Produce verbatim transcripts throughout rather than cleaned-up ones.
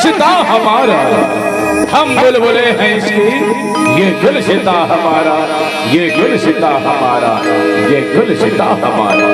गुलसिता हमारा, हम बुलबुले हैं इसकी, ये गुलसिता हमारा, ये गुलसिता हमारा, ये गुलसिता हमारा।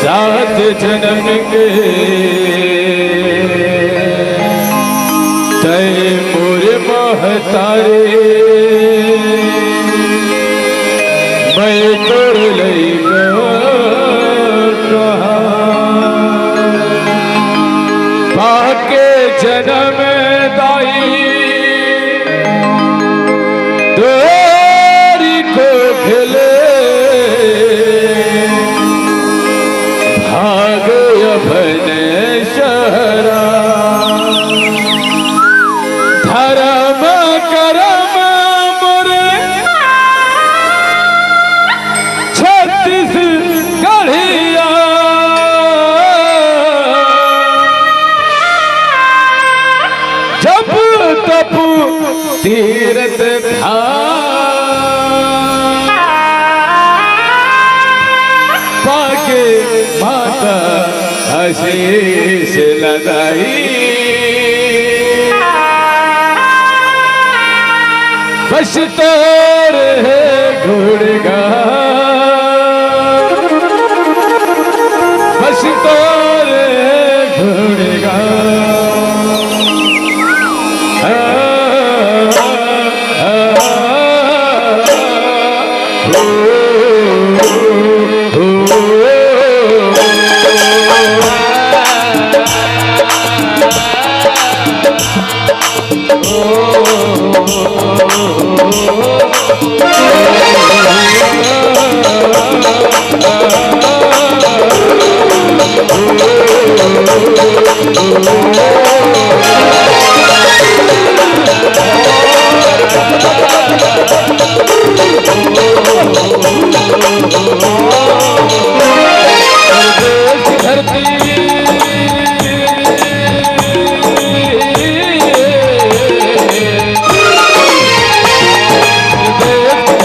सात जनम के तैं मोर महतारी, मैं तोर लइका कहाँ। पाके जनम दाई तोरी कोख ले, भाग अपन सहरा। धरम करम मोर छत्तीसगढ़िया, जप तप तीरथ धाम। पाके माता आशीष लदाई, बस तोर हे गुणगान, बस तोर हे गुणगान।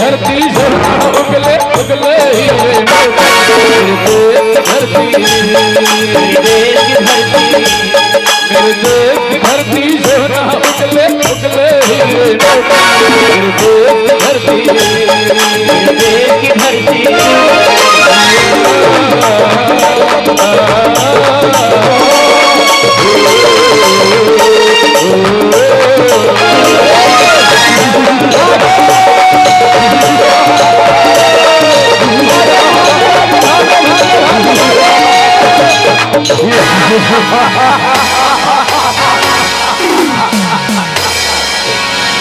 धरती सोना उगले उगले हीरे मोती, धरती, मेरे देश की धरती, मेरे देश की धरती सोना उगले उगले हीरे मोती, मेरे देश की धरती, मेरे देश की धरती।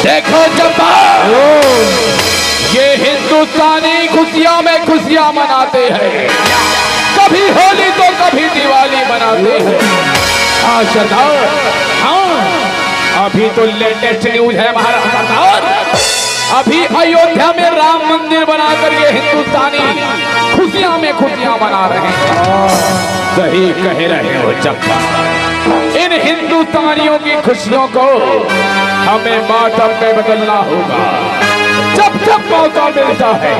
देखो चंपा, ये हिंदुस्तानी खुशियों में खुशियां मनाते हैं, कभी होली तो कभी दिवाली मनाते हैं। हाँ सरदार, हाँ, अभी तो लेटेस्ट न्यूज है महाराज सरदार। अभी अयोध्या में राम मंदिर बनाकर ये हिंदुस्तानी खुशियां में खुशियां मना रहे हैं। सही कह रहे हो चंपा, इन हिंदुस्तानियों की खुशियों को हमें मातम में बदलना होगा। जब जब मौका मिलता है,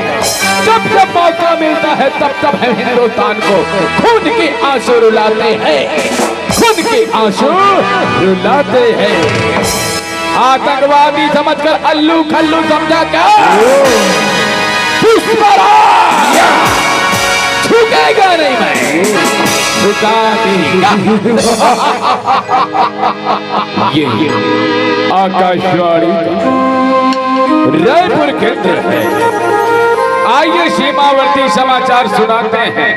जब जब मौका मिलता है, तब तब हम हिंदुस्तान को खून के आंसू रुलाते हैं, खून के आंसू रुलाते हैं। आतंकवादी समझकर अल्लू खल्लू समझा क्या? पुष्पराज झुकेगा नहीं मैं। झुका देगा। ये आकाशवाणी रायपुर केंद्र है। आइए, सीमावर्ती समाचार सुनाते हैं।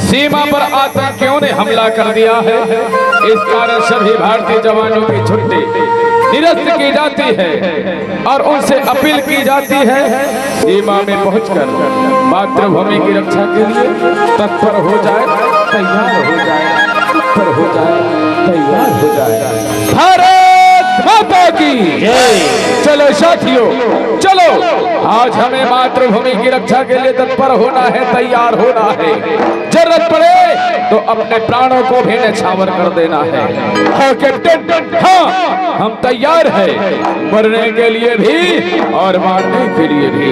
सीमा पर आतंकियों ने हमला कर दिया है। इस कारण सभी भारतीय जवानों की छुट्टी निरस्त की जाती है और उनसे अपील की जाती है, सीमा में पहुंचकर मातृभूमि की रक्षा के लिए तत्पर हो जाए, तैयार हो जाए, तत्पर हो जाए, तैयार हो जाए। भारत माता की जय। चलो साथियों, चलो, आज हमें मातृभूमि की रक्षा के लिए तत्पर होना है, तैयार होना है। जरूरत पड़े तो अपने प्राणों को भी न्यौछावर कर देना है। हाँ कैप्टन, हाँ, हम तैयार हैं, मरने के लिए भी और मारने के लिए भी।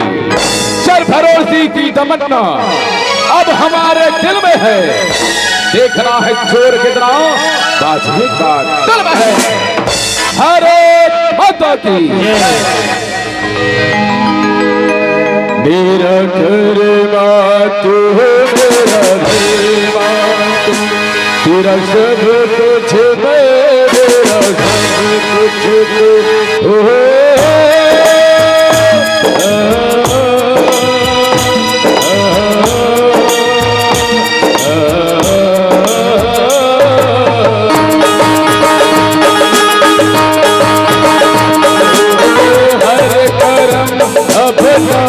सरफरोशी की तमन्ना अब हमारे दिल में है। देखना है जोर कितना बाजरे का दिल में है। भारत माता की। मेरा कर्मा तू, मेरा धर्मा तू, तेरा सब कुछ मैं, मेरा सब कुछ तू। ओ, आ, आ, आ, हर करम अपना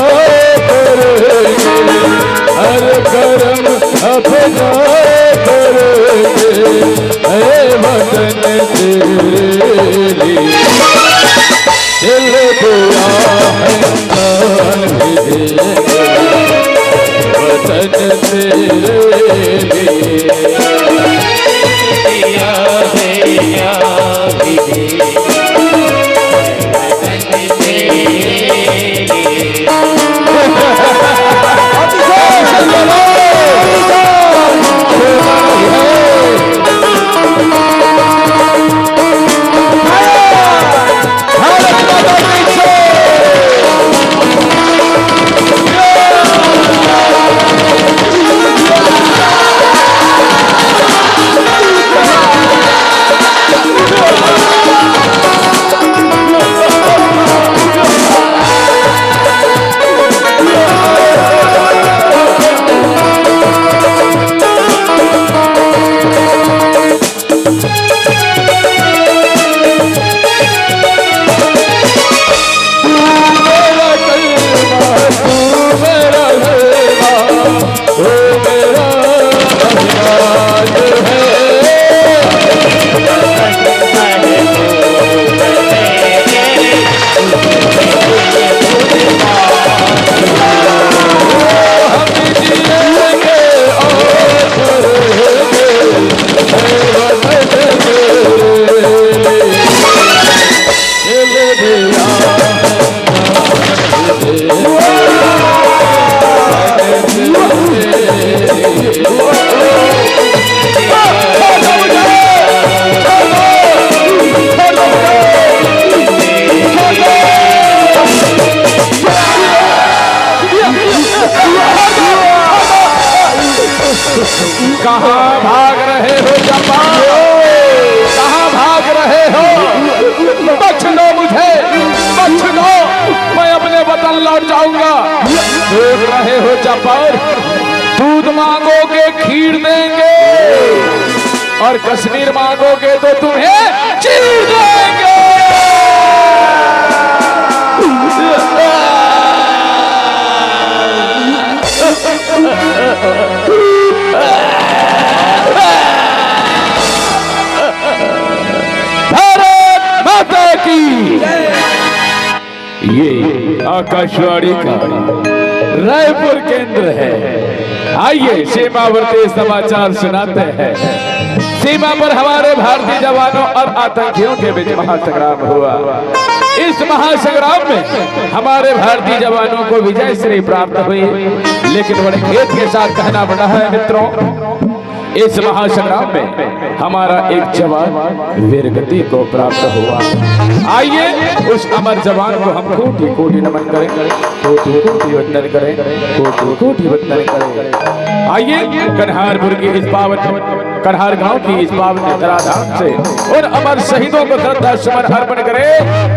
करेंगे, हर करम अपना करेंगे, ऐ वतन तेरे लिए। दिल दिया है जान भी देंगे, वतन तेरे लिए। दिया है जान भी देंगे, वतन तेरे लिए। कहाँ भाग रहे हो चंपा? कहाँ भाग रहे हो? बख्श दो मुझे, बख्श दो, मैं अपने वतन लौट जाऊंगा। देख रहे हो चंपा, दूध मांगोगे, खीर देंगे, और कश्मीर मांगोगे तो तुम्हें चीर देंगे। भारत माता की। ये आकाशवाणी का रायपुर केंद्र है। आइए, सीमावर्ती समाचार सुनाते हैं। सीमा पर हमारे भारतीय जवानों और आतंकियों के बीच महासंग्राम हुआ। इस महासंग्राम में हमारे भारतीय जवानों को विजय श्री प्राप्त हुई, लेकिन बड़े खेद के साथ कहना पड़ा है मित्रों, इस महासंग्राम में हमारा एक जवान वीरगति को प्राप्त हुआ। आइए, उस अमर जवान को हम कोटि कोटि नमन करें, कोटि कोटि वंदन करें, कोटि कोटि वंदन करें। आइए, कन्हारपुर की इस पावन, कन्हार गांव की इस पावन धराधाम से उन अमर शहीदों को श्रद्धा सुमन अर्पण करें।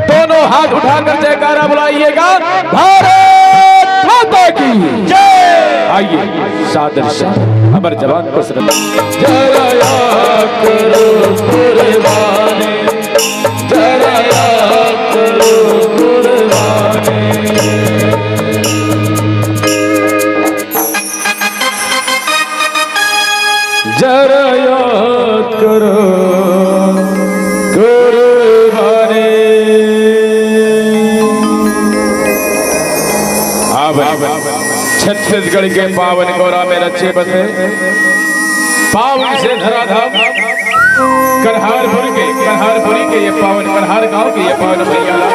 दोनों हाथ उठाकर जयकारा बुलाइएगा, भारत माता की जय। आइए, सादर से अमर जवान को श्रद्धा। जरा याद करो कुर्बानी, जरा याद करो कुर्बानी। जरा याद करो कुर्बानी। अब छत्तीसगढ़ के पावन गौरा में रचे बसे पावन से धराधाम कन्हारपुर के, कन्हारपुरी के ये पावन, कन्हार गांव के ये पावन भैया ला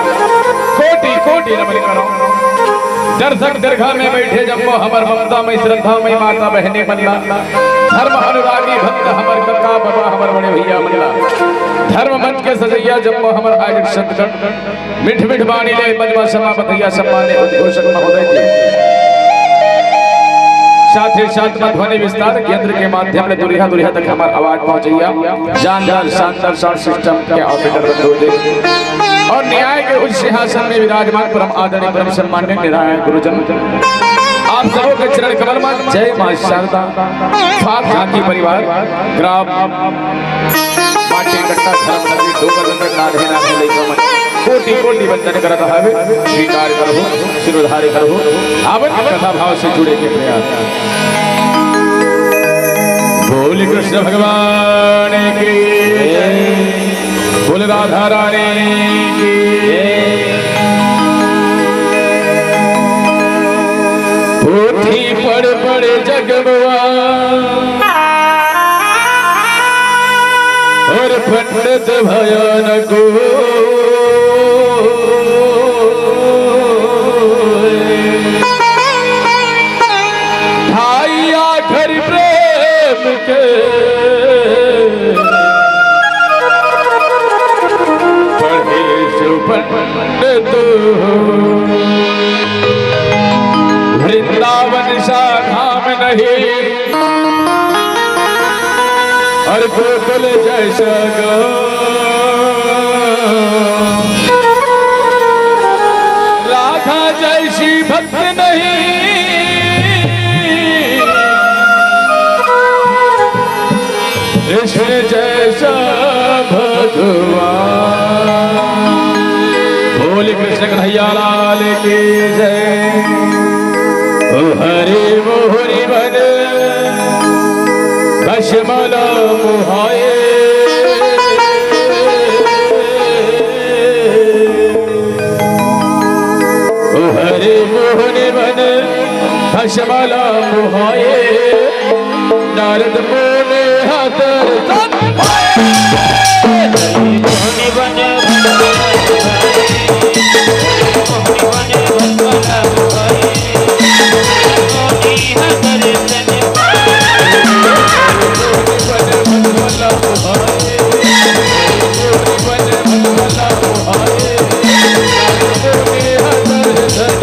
कोटि कोटि नमन करो। दर्शक दीर्घा में बैठे जम्मो हमर ममता में श्रद्धा में माता बहनी मन ला, धर्म अनुरागी भक्त हमर कका बाबा हमर बड़े भैया मन ला, धर्म मंच के सजैया जम्मो हमर आयोजक संतगण, मिठ मिठ बानी ले मजमा समा बतैया सम्मान्य उद्घोषक महोदय जी। साथ ही साथ में ध्वनि विस्तार यंत्र के माध्यम ले दुरिहा दुरिहा तक हमार आवाज पहुंचैया। जानदार शानदार साउंड सिस्टम के ऑपरेटर बंधु जी और न्याय के उच्च सिंहासन में विराजमान परम आदरणीय परम सम्मान्य निरायण गुरुजन, आप सबों के चरण कमल में जय मां शारदा। फाग झांकी परिवार, ग्राम माटी कट्टा, धर्म नगरी डोंगरगंज, नाधे नाधे लइका मन कोटि कोटि वंदन करत हवे, स्वीकार करहु, सिरोधार्य करहु। आवन कथा भाव से जुड़े के प्रयास। बोल कृष्ण भगवान की जय, बोल राधा रानी की जय। पोथी पढ़ पढ़ जगमवा और पंडित भया न कोई। ढाई आखर प्रेम के पढ़े सुपंडित। वृंदावन सा धाम नहीं और गोकुल जैसा गाँव। राधा जैसी भक्त नहीं, कृष्ण जैसा भगवान। बोल कृष्ण कन्हैया लाल की जय। ओ हरे मोहनी मन भस्मला मुहाए। ओ हरे मोहन मन भस्मला मुहाए, नारद मुनि हतर तन पाए। मोहन बन भस्मला मुहाए, मोहन बन भस्मला मुहाए, मोहन हतर तन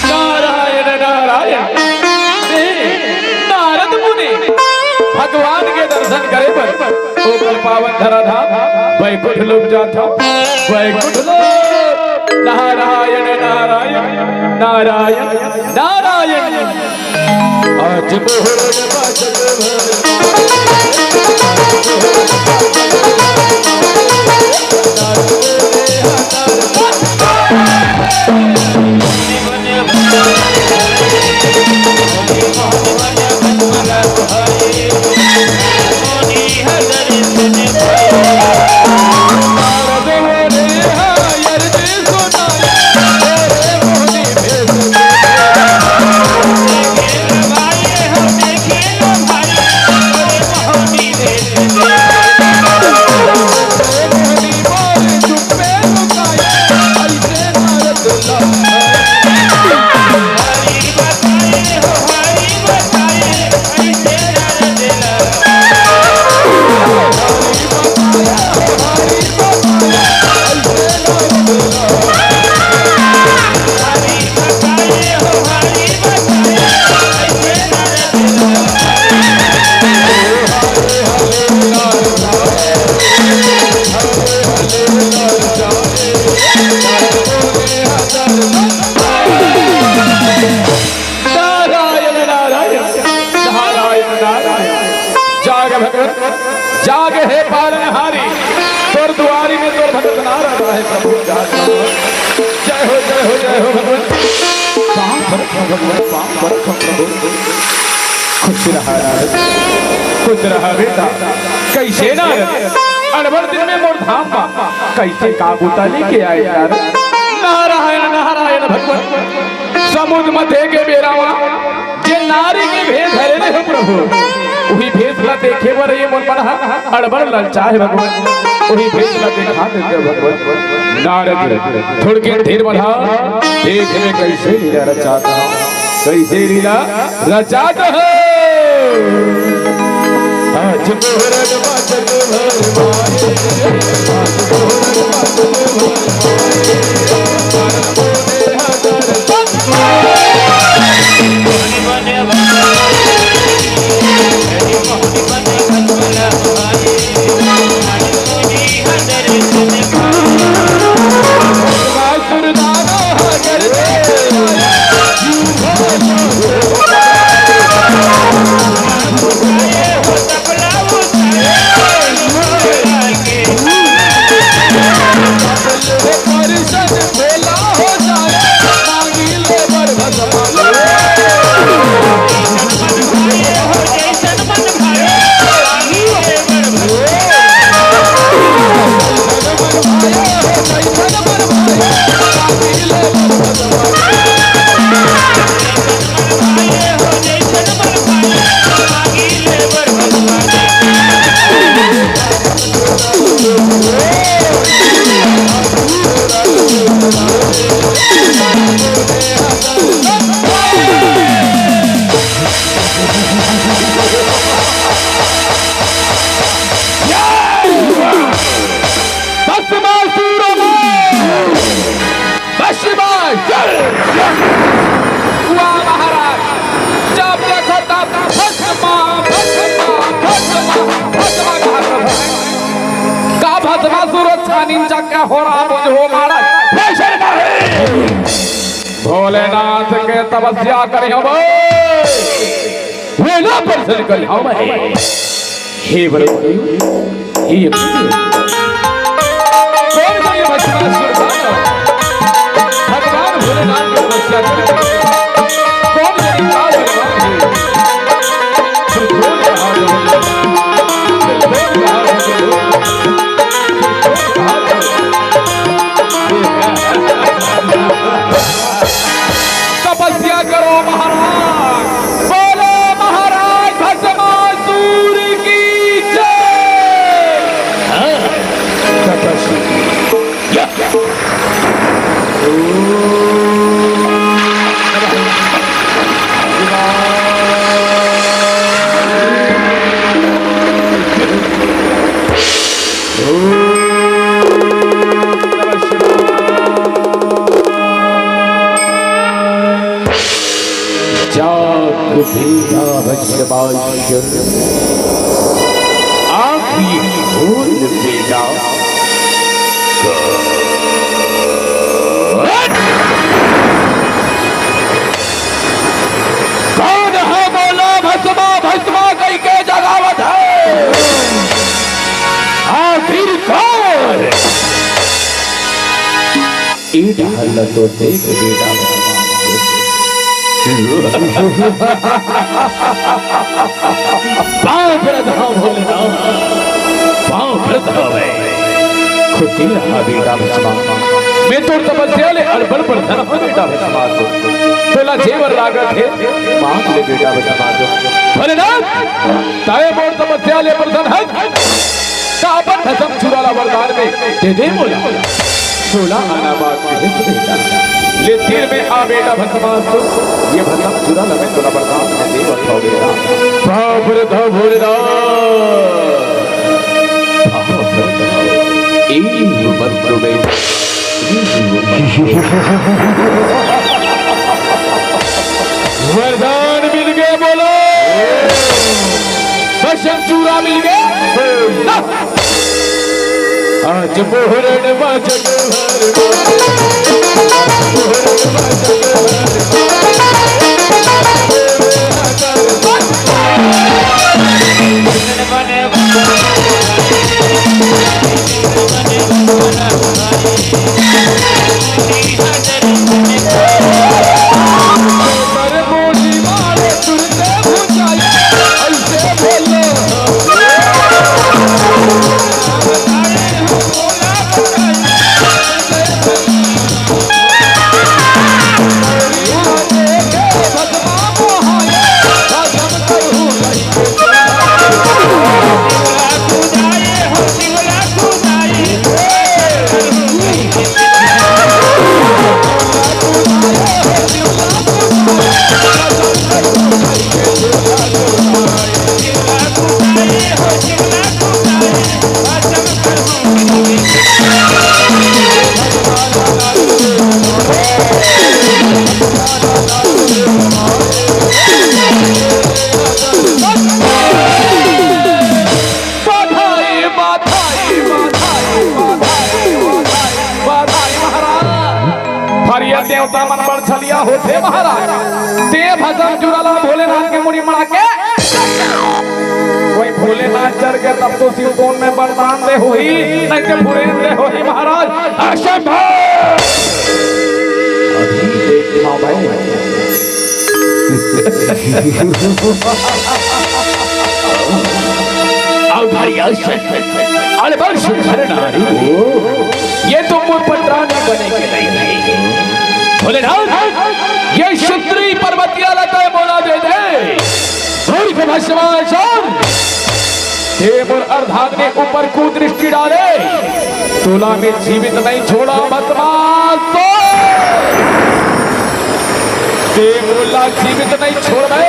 नारायण नारायण। ए, नारद मुनि भगवान के दर्शन करे बर ओकर पावन धरा धाम बैकुंठ लोक जाथा। बैकुंठ लोक। नारायण नारायण नारायण नारायण। आज मोहन बाजल भर। भगवान पाँव परत हँव प्रभु। खुश रहा नारद, खुश रहा बेटा। कइसे नारद, अड़बड़ दिन में मोर धाम मा कइसे का बूता लेके आए नारद? नारायण, नारायण भगवान, समुद्र मथे के बेरा मा जे नारी के भेष धरे रहे हो प्रभु, उही भेष ला देखे बर ये मोर मन ह अड़बड़ ललचाए भगवान, उही भेष ला देखा देते भगवान। नारद, थोड़किन धीर बधा, देख में कइसे लीला रचात हँव, कइसे लीला रचात हँव। आज मोहरन बाजत हर मारे, आज मोहरन बाजत हर मारे, भस्मासुर, भस्मासुर। वाह महाराज, जब देखो तब भस्मा, भस्मा, भस्मा, भस्मा कहत रहो। का भस्मासुर छानिन चक्का हो रहा बुझ हो महाराज? भीषण नहीं। भोलेनाथ के तपस्या करे हो भाई। वेला पर से निकल आओ भाई। हे बड़े, हे बड़े। कौन सा ये भस्मासुर था? भगवान भोलेनाथ की तपस्या करके कौन सा ये काल भगवान है? फिर कौन कहा जो, फिर कौन कहा जो, फिर कौन कहा जो, तपस्या करो महाराज, बोलो महाराज भस्मासुर की जय। हाँ, तपस्या। या। जाग बेटा भस्मासुर, आँखी खोल बेटा। कौन है बोला भस्मा भस्मा कहिके जगावत है? आखिर कौन? ए डहर ल तो देख बेटा। पाँव परत हँव भोलेनाथ, पाँव परत हँव मैं। खुशी रहा बेटा भस्मा। मैं तोर तपस्या ले अड़बड़ प्रसन्न हँव बेटा भस्मा। तोला जे बर लागत हे, मांग ले बेटा भस्मा। भोलेनाथ, तैं मोर तपस्या ले प्रसन्न हस, त अपन भस्म चूरा ला वरदान में दे दे मोला। सोला आना बात कहे तो बेटा। ले तीर में आ बेटा भस्मासुर, ये भस्म चूरा ला मैं तोला वरदान में दे बतलाओ बेटा। बाप रे, था भोलेनाथ। बाप रे, था। ए मंत्र में वरदान मिल गए, बोलो। भस्म चूरा मिल गए। आज मोहरन बाजत हर होथे महाराज। ते भसम चूरा ला भोलेनाथ के मुड़ी मड़ा के, कोई भोलेनाथ चढ़ के तब तो शिव कोन में बरदान दे होही, नहीं ते फुरेन दे होही महाराज। असंभव। अभी देखा मैं। अवधरिया से अलबर सुंदर नारी, ये तो कोई पटरानी बने के नहीं है। भोलेनाथ, ये सुंदरी पर्वतिया ला तैं मोला दे दे। धूल के भस्मासुर, हे मोर अर्धांगिनी ऊपर कुदृष्टि डाले, तोला मैं जीवित नहीं छोड़ा भस्मासुर। ते मोला जीवित नहीं छोड़बे,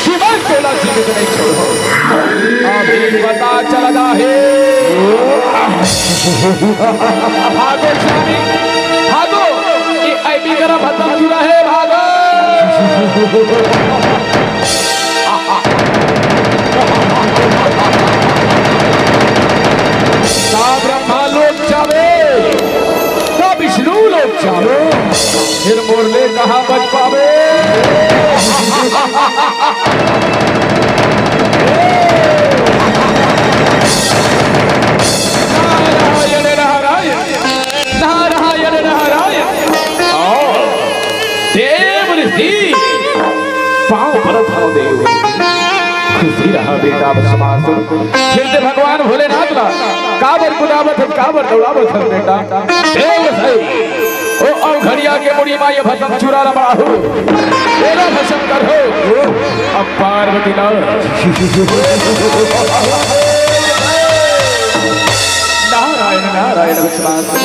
कि मैं तोला जीवित नहीं छोड़बो। अभी पता चलना हे। भागो स्वामी, भागो, ये ऐबी करा भसम चूरा हे, भागो। का ब्रह्मा लोक जावे, का विष्णु लोक जावे, फिर मोर ले कहाँ बच पावे। नारायण, नारायण, नारायण, नारायण। देव ऋषि, पाँव परत हंव देव। खुशी रहा बेटा भस्मासुर। फिर से भगवान भोलेनाथ ला काबर कुदावत हस, काबर दौड़ावत हस बेटा? देव ऋषि, ओ अवघड़िया के मुड़ी मा ये भसम चूरा ला मड़ाहू, एला भसम करहू। अब पार्वती ला नारायण, नारायण भस्मासुर।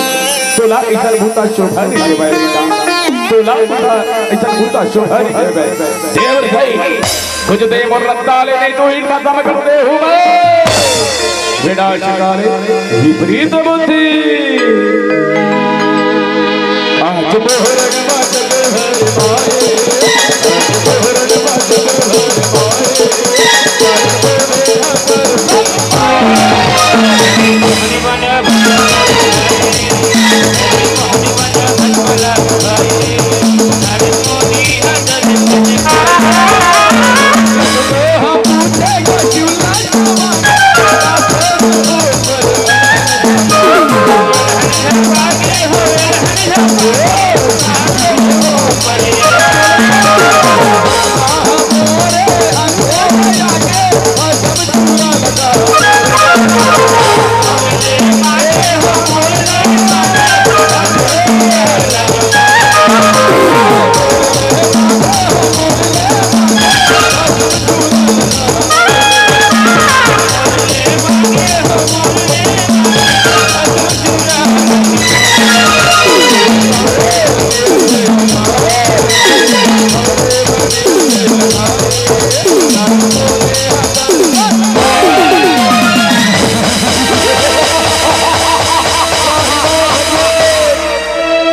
तोला अइसन भूता शोभा नइ देवय बेटा, तोला भूता, अइसन भूता शोभा नइ देवय। देव ऋषि, कुछ दे मोर रत्ता ले, नहीं तो इनका दम कर दे हूँ मैं। विनाशकारी विपरीत बुद्धि। आज मोहर बाजल हर माए, आज मोहर बाजल हर माए।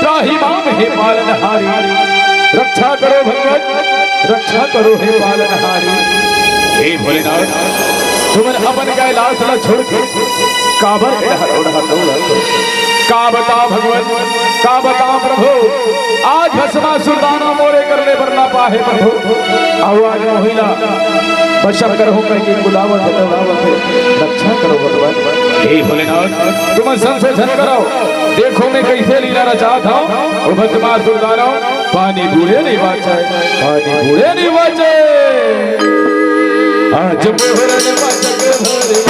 त्राहि माम हे पालनहारी, रक्षा करो भगवान, रक्षा करो हे पालनहारी। हे भोलेनाथ, तुमन अपन कैलाश ला छोड़ के काबर के डहर ओढ़त हव? का बताओ भगवान, का बताओ प्रभु, आज भस्मासुर दानव मोरे कर ले बर ना पाहे प्रभु। अउ आज मोहिला बचन करहूं कहिके बुलावत हे, बुलावत हे। रक्षा करो भगवान। हे भोलेनाथ, तुमन संशोधन करो। देखो मैं कइसे लीला रचात हंव। ओ भस्मासुर दानव, पानी बूड़े नइ बाचय, पानी बूड़े नइ बाचय। आज मोहरन बाचक हरे।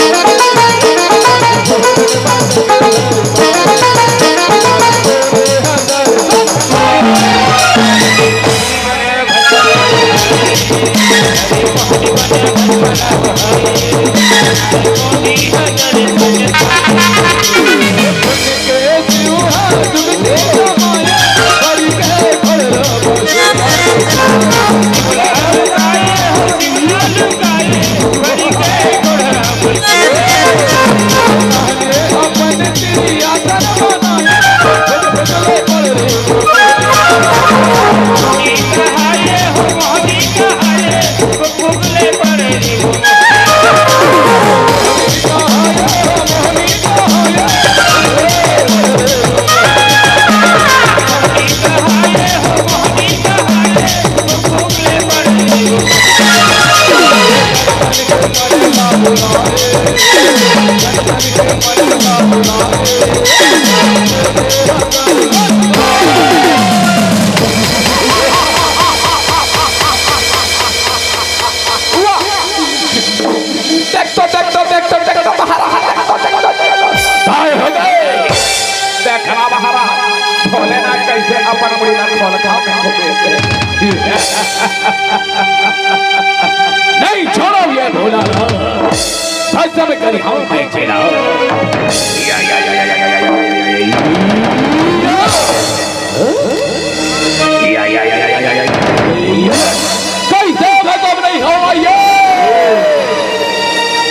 देख तो, देख तो, देख तो, देख तो, महाराज, देख तो, देख तो, देख तो। काय हो गए? देखना महाराज, भोलेनाथ कैसे अपन मुड़ी ला खोल खा में घुसे हे। नहीं छोड़ो ये भोला। भस्म करी हम मैं चेला। या, या, या, या, या, या, या, या, या, या। या, या, या, या, या, या, या, या। कैसे भस्म नहीं हो ये?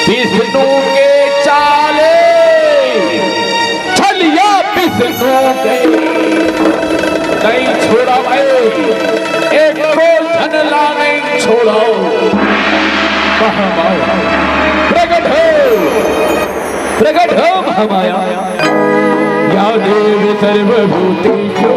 विष्णु के चाले, छलिया विष्णु के। नहीं छोड़ा भाई, एक को झन ला नहीं छोड़ा। महामाया प्रगट हो, प्रगट हो महामाया। या देवी सर्वभूतेषु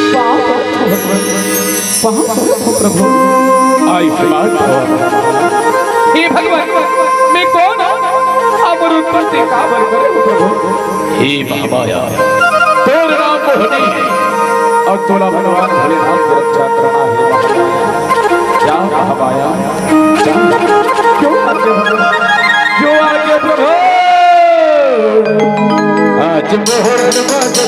पाँव पड़त हँव भगवान, पाँव पड़त हँव प्रभु। आयुष्मान भव। हे भगवान, मैं कौन हँव? हमर उत्पत्ति काबर करे हो प्रभु? हे महामाया, तोर नाम मोहनी हे अउ तोला भगवान भोलेनाथ के रक्षा करना हे महामाया। जा महामाया, जा। क्यों आगे प्रभु? क्यों आगे प्रभु? आज मोहन मस्त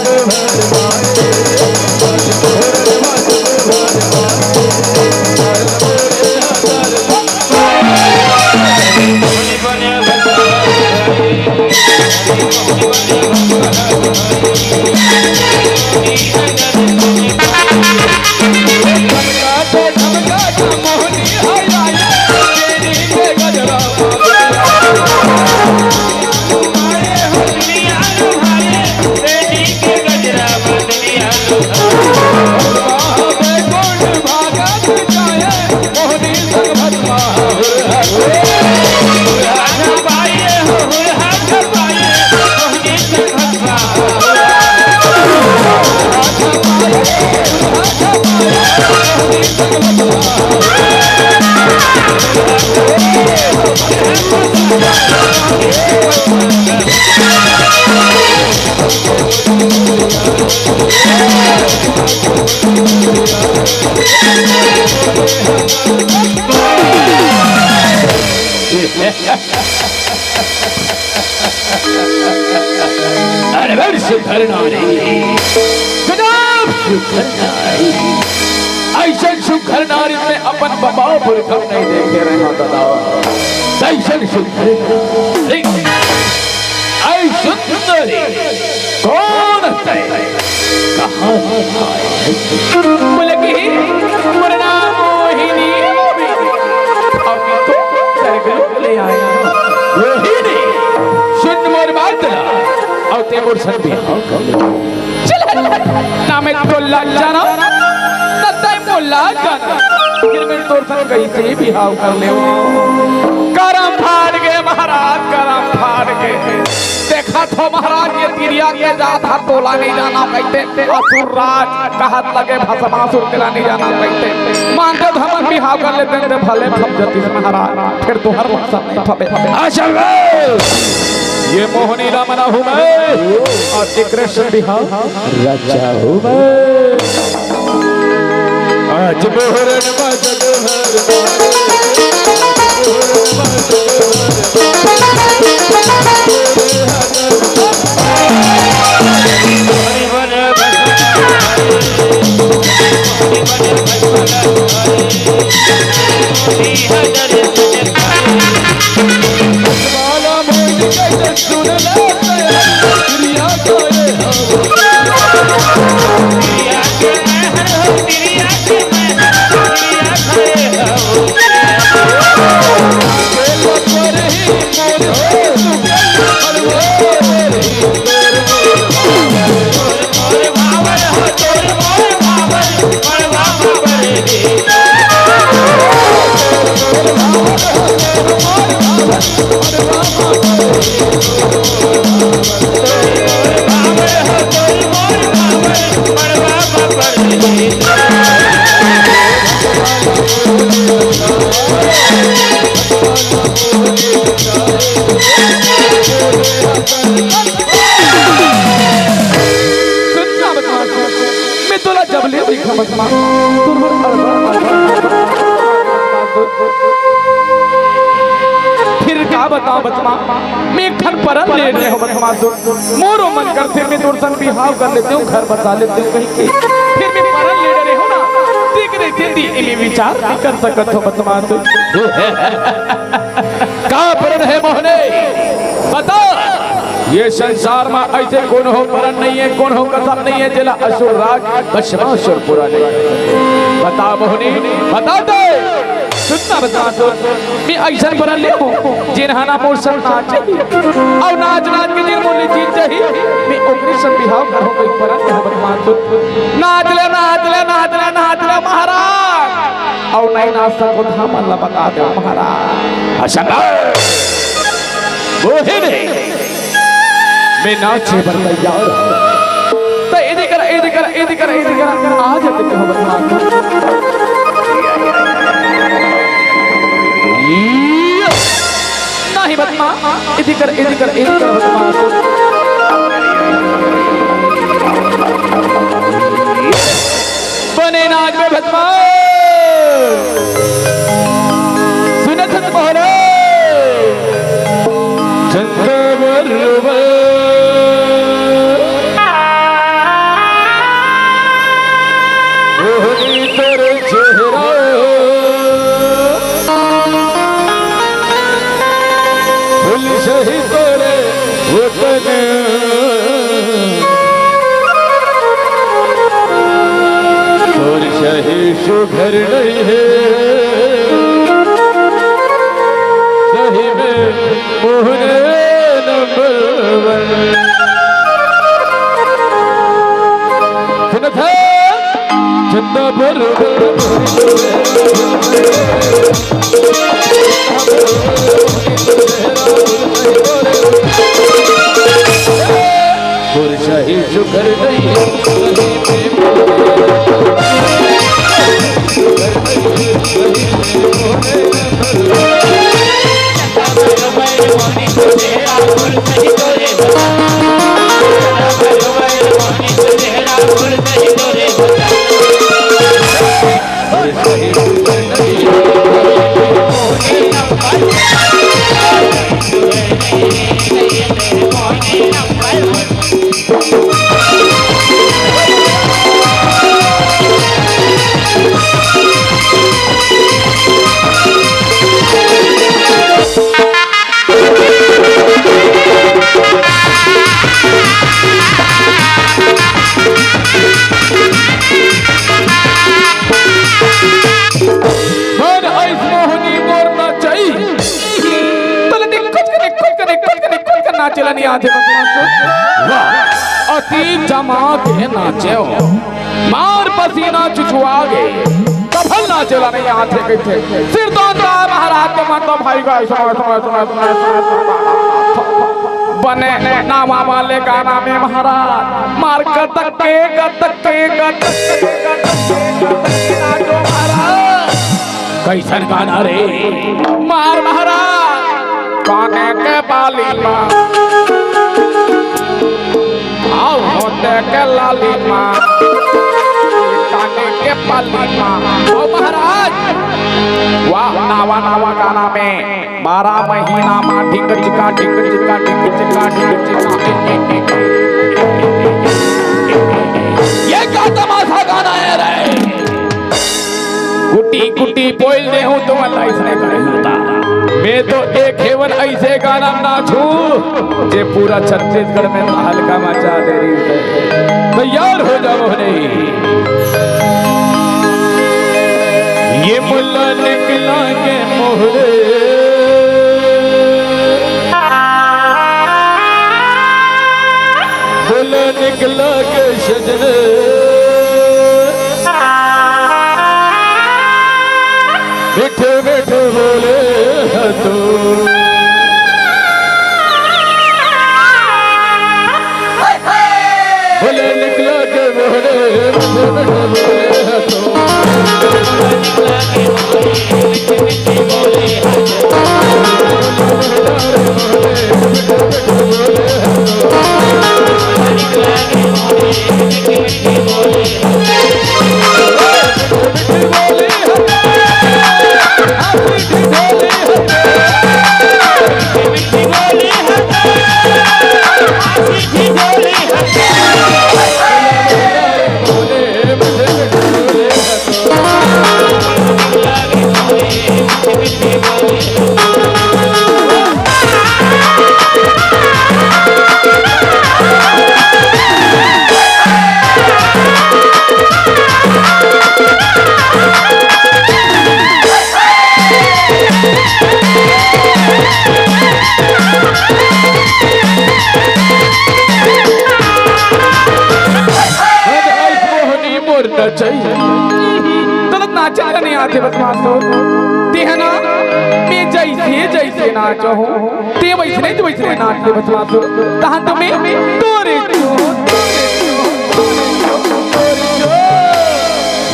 अरे बड़ सुघर नारी, गजब सुघर नारी। अइसन सुघर नारी मैं अपन बाबा पुरखा नहीं देखे रहेंव दादा। अइसन सुघर नारी। ऐ सुंदरी, कौन तैं? कहाँ से आए है? बोले कि मोर नाम मोहिनी हवे। अभी तो स्वर्ग लोक ले आए हँव। मोहिनी, सुन मोर बात ला, अउ तैं मोर संग बिहाव कर ले। चल हट, ना मैं तोला जानँव, ना तैं मोला जानस। फिर मैं तोर संग कइसे बिहाव कर लेंव? करम फाट गे महाराज, करम फाट गे। देखत हँव महाराज, ये तिरिया के जात हर तोला नइ जानँव कहिथे, असुर राज कहत लगे भस्मासुर तेला नइ जानँव कहिथे। मान जा हमन बिहाव कर लेतेन त भले फँस जतिस महाराज, फेर तोहर मकसद नइ फबे। अच्छा बे, ये मोहनी ला मनाहूँ मैं, अउ एकरे संग बिहाव रचाहूँ मैं। आज मोहरन मजल हर सुनना बचमा, मैं तोला जब ले दिखा बचमा, तोर बर अड़बड़, अड़बड़, अड़बड़, अड़बड़। फिर का बताओ बचमा, मैं एक ठन परन ले रहे हो बचमा, तो मोरो मन करथे मैं तोर संग बिहाव कर लेते हूँ, घर बसा लेते हूँ कहीं के। फिर मैं परन ले रहे हो ना, देख रहे थे दी, मैं विचार नहीं कर सकत हो बचमा, तो का परन है मोहने? बता। ये संसार में ऐसे कोनो परन नहीं है, कोनो कसम नहीं है, जेला असुर राज भस्मासुर पूरा नहीं। बता मोहनी, बता दे। सुनना बता तो, मैं ऐसन परन ले हूँ, जेन हा ना मोर संग नाचे। अउ नाच नाच के जेन मोर ले जीत जाही, मैं ओकरे संग बिहाव करहूँ, कहीं परन ले हूँ बचमा तो। नाच ले, नाच ले, नाच ले, नाच ले महाराज। अउ नहीं नाच सको त हमन ला बता दे महाराज। असंभव। मोहिनी, मैं नाचे बर तैयार हूँ। त एदे कर, एदे कर, एदे कर, एदे कर, आ जाते कहो बचमा। नहीं बचमा, एदे कर, एदे कर, एदे कर बचमा। बने नाच में बचमा। सुनत हस मोहरे। चंदा बरबा। मोहनी तोर चेहरा। फूल सही तोरे वतन। तोर सही सुघर नहीं है। सही में मोहन नंबर वन। सुनत है? चंदा बरबा। मन अइस मोहनी मोर नचई। तले निकुच के, निकुच के, निकुच के, निकुच के नाचे ला नहीं आथे बचमा। वाह। अति जमा के नाचे हो। मार पसीना चुचुआ गे। तभल नाचे ला नहीं आथे कहिथे। सिरदोन दा महाराज के मन तो भाई गा, सुनो, सुनो, सुनो। बने नावा वाले गाना में महाराज मार गदक के, गदक के, गदक के, गदक के, गदक के नाचो महाराज। कइसन गाना रे? मार महाराज, काने के बाली मा, अउ होठे के लाली मा, काने के बाली मा। ओ महाराज, वाह, नावा नावा गाना में बारह महीना मा ढिंग चिका, ढिंग चिका, ढिंग चिका, ढिंग चिका। ये का तमाशा गाना है रे? कुटी कुटी बोल दे हूँ तुमन ला अइसने करे होता। मैं तो एक हेवन अइसे गाना नाचहूँ, जे पूरा छत्तीसगढ़ में तहलका मचा दे रही है। तैयार हो जाओ रे। ये मुला निकला के मोहरे, मुला निकला के सजने, मीठे मीठे बोले है तू। चल। तोला नाचे ला नइ आथे बदमासुर। तेहा ना, मैं जइसे जइसे नाचहूँ, तें वइसने वइसने नाचथे बदमासुर। तहाँ तो मैं तोरे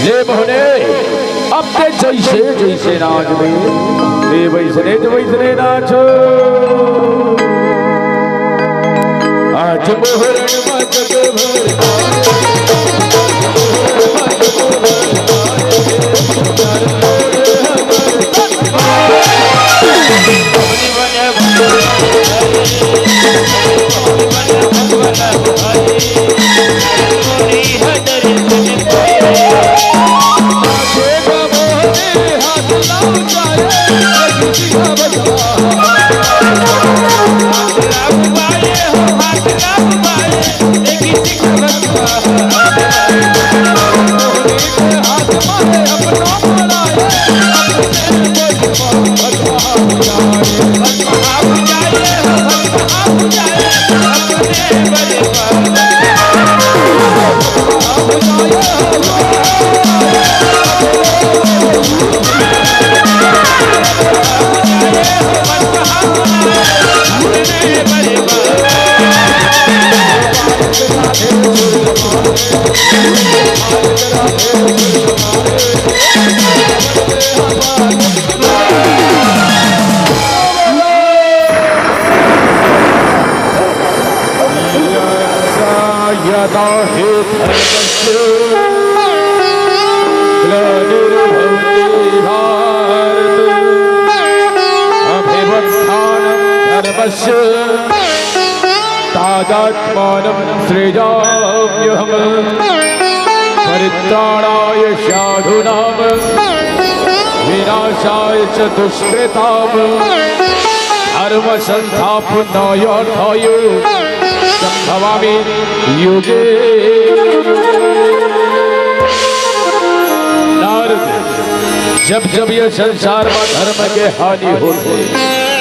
ले मोहने, अब तें जइसे जइसे नाचबे, मैं वइसने वइसने नाचहूँ। आज मोहरन म जग भर यदा हि धर्मस्य ग्लानिर्भवति भारत। अभ्युत्थानं धर्मस्य तदात्मानं सृजाम्यहम्। परित्राणाय साधूनां विनाशाय च दुष्कृताम्। धर्म संस्थापनार्थाय संभवामि युगे युगे। नारद, जब जब ये संसार में धर्म के हानि होथे,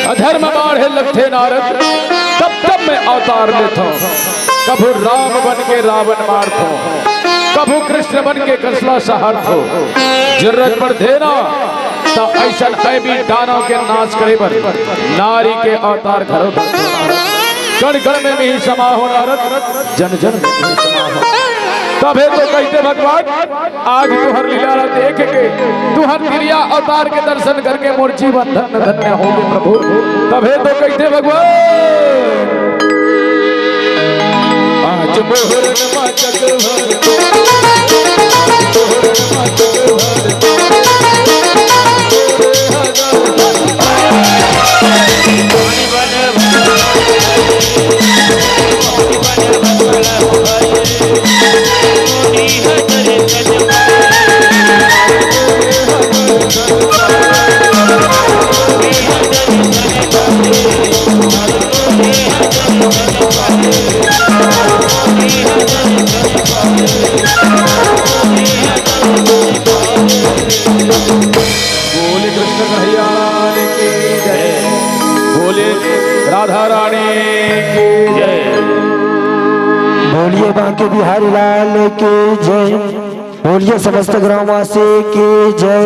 अधर्म बाढ़े लगथे नारद, तब तब मैं अवतार लेथों। कभू राम बन के रावण मारथों, कभू कृष्ण बन के कंस ला संहारथों। जरूरत पड़थे ना, त अइसन ऐबी दानव के नाश करे बर नारी के अवतार घलो धरथों। कण कण में मिहि समा हो नारद, जन जन में मिहि समा हो। तभे तो कहिथे भगवान, आज तुंहर लीला ला देख के, तुंहर तिरिया अवतार के दर्शन करके मोर जीवन धन्य धन्य होगे प्रभु। तभे तो कहिथे भगवान, आज मोहरन मा जग भर, मोहरन मा जग भर। बोले कृष्ण कन्हैया लाल की जय। बोले राधा रानी की जय। बोलिए बांके बिहारी लाल की जय। बोलिए समस्त ग्रामवासी की जय।